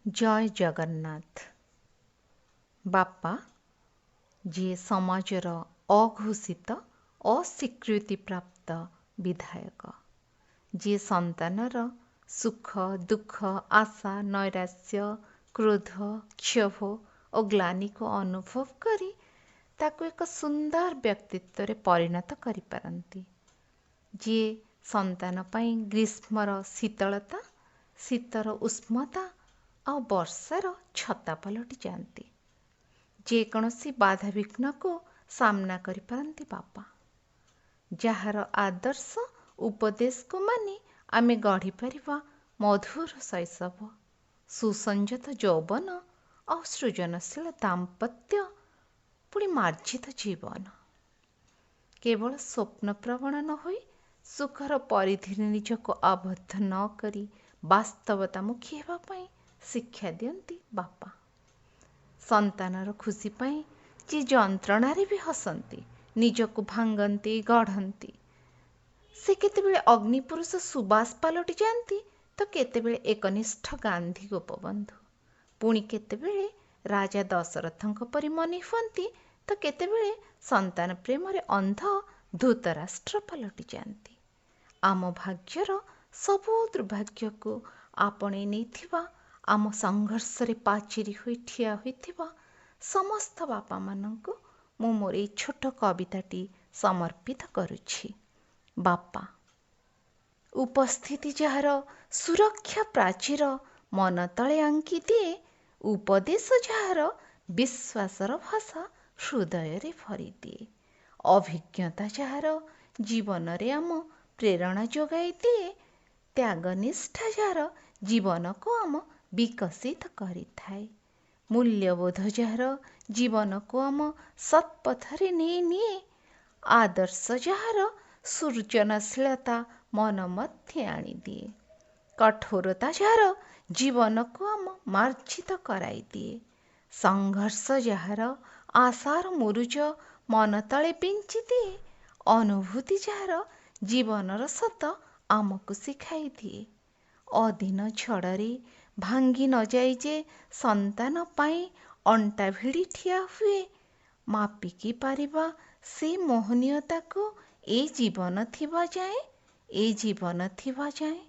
ଜୟ ଜଗନ୍ନାଥ। ବାପା, ଯିଏ ସମାଜର ଅଘୋଷିତ ଅସ୍ୱୀକୃତିପ୍ରାପ୍ତ ବିଧାୟକ, ଯିଏ ସନ୍ତାନର ସୁଖ ଦୁଃଖ, ଆଶା ନୈରାଶ୍ୟ, କ୍ରୋଧ କ୍ଷୋଭ ଓ ଗ୍ଲାନିକୁ ଅନୁଭବ କରି ତାକୁ ଏକ ସୁନ୍ଦର ବ୍ୟକ୍ତିତ୍ୱରେ ପରିଣତ କରିପାରନ୍ତି, ଯିଏ ସନ୍ତାନ ପାଇଁ ଗ୍ରୀଷ୍ମର ଶୀତଳତା, ଶୀତର ଉଷ୍ମତା ଆଉ ବର୍ଷାର ଛତା ପାଲଟି ଯାଆନ୍ତି, ଯେକୌଣସି ବାଧାବିଘ୍ନକୁ ସାମ୍ନା କରିପାରନ୍ତି ବାପା, ଯାହାର ଆଦର୍ଶ ଉପଦେଶକୁ ମାନି ଆମେ ଗଢ଼ିପାରିବା ମଧୁର ଶୈଶବ, ସୁସଂଯତ ଯୌବନ ଆଉ ସୃଜନଶୀଳ ଦାମ୍ପତ୍ୟ, ପୁଣି ମାର୍ଜିତ ଜୀବନ। କେବଳ ସ୍ୱପ୍ନପ୍ରବଣ ନ ହୋଇ ସୁଖର ପରିଧିରେ ନିଜକୁ ଆବଦ୍ଧ ନ କରି ବାସ୍ତବତାମୁଖୀ ହେବା ପାଇଁ ଶିକ୍ଷା ଦିଅନ୍ତି ବାପା। ସନ୍ତାନର ଖୁସି ପାଇଁ ଯିଏ ଯନ୍ତ୍ରଣାରେ ବି ହସନ୍ତି, ନିଜକୁ ଭାଙ୍ଗନ୍ତି ଗଢ଼ନ୍ତି, ସେ କେତେବେଳେ ଅଗ୍ନିପୁରୁଷ ସୁବାସ ପାଲଟି ଯାଆନ୍ତି ତ କେତେବେଳେ ଏକନିଷ୍ଠ ଗାନ୍ଧୀ ଗୋପବନ୍ଧୁ, ପୁଣି କେତେବେଳେ ରାଜା ଦଶରଥଙ୍କ ପରି ମନେ ହୁଅନ୍ତି ତ କେତେବେଳେ ସନ୍ତାନ ପ୍ରେମରେ ଅନ୍ଧ ଧୃତରାଷ୍ଟ୍ର ପାଲଟି ଯାଆନ୍ତି। ଆମ ଭାଗ୍ୟର ସବୁ ଦୁର୍ଭାଗ୍ୟକୁ ଆପଣେଇ ନେଇଥିବା, ଆମ ସଂଘର୍ଷରେ ପାଚେରୀ ହୋଇ ଠିଆ ହୋଇଥିବା ସମସ୍ତ ବାପାମାନଙ୍କୁ ମୁଁ ମୋର ଏଇ ଛୋଟ କବିତାଟି ସମର୍ପିତ କରୁଛି। ବାପା, ଉପସ୍ଥିତି ଯାହାର ସୁରକ୍ଷା ପ୍ରାଚୀର ମନ ତଳେ ଆଙ୍କି ଦିଏ, ଉପଦେଶ ଯାହାର ବିଶ୍ୱାସର ଭାଷା ହୃଦୟରେ ଭରିଦିଏ, ଅଭିଜ୍ଞତା ଯାହାର ଜୀବନରେ ଆମ ପ୍ରେରଣା ଯୋଗାଇ ଦିଏ, ତ୍ୟାଗନିଷ୍ଠା ଯାହାର ଜୀବନକୁ ଆମ ବିକଶିତ କରିଥାଏ, ମୂଲ୍ୟବୋଧ ଯାହାର ଜୀବନକୁ ଆମ ସତ୍ପଥରେ ନେଇ ନିଏ, ଆଦର୍ଶ ଯାହାର ସୃଜନଶୀଳତା ମନ ମଧ୍ୟେ ଆଣିଦିଏ, କଠୋରତା ଯାହାର ଜୀବନକୁ ଆମ ମାର୍ଜିତ କରାଇଦିଏ, ସଂଘର୍ଷ ଯାହାର ଆଶାର ମୁରୁଜ ମନ ତଳେ ବିଞ୍ଚି ଦିଏ, ଅନୁଭୂତି ଯାହାର ଜୀବନର ସତ ଆମକୁ ଶିଖାଇ ଦିଏ, ଅଦିନ ଝଡ଼ରେ ଭାଙ୍ଗି ନଯାଇ ଯେ ସନ୍ତାନ ପାଇଁ ଅଣ୍ଟା ଭିଡ଼ି ଠିଆ ହୁଏ, ମାପିକି ପାରିବା ସେ ମୋହନୀୟତାକୁ ଏ ଜୀବନ ଥିବା ଯାଏଁ, ଏ ଜୀବନ ଥିବା ଯାଏଁ।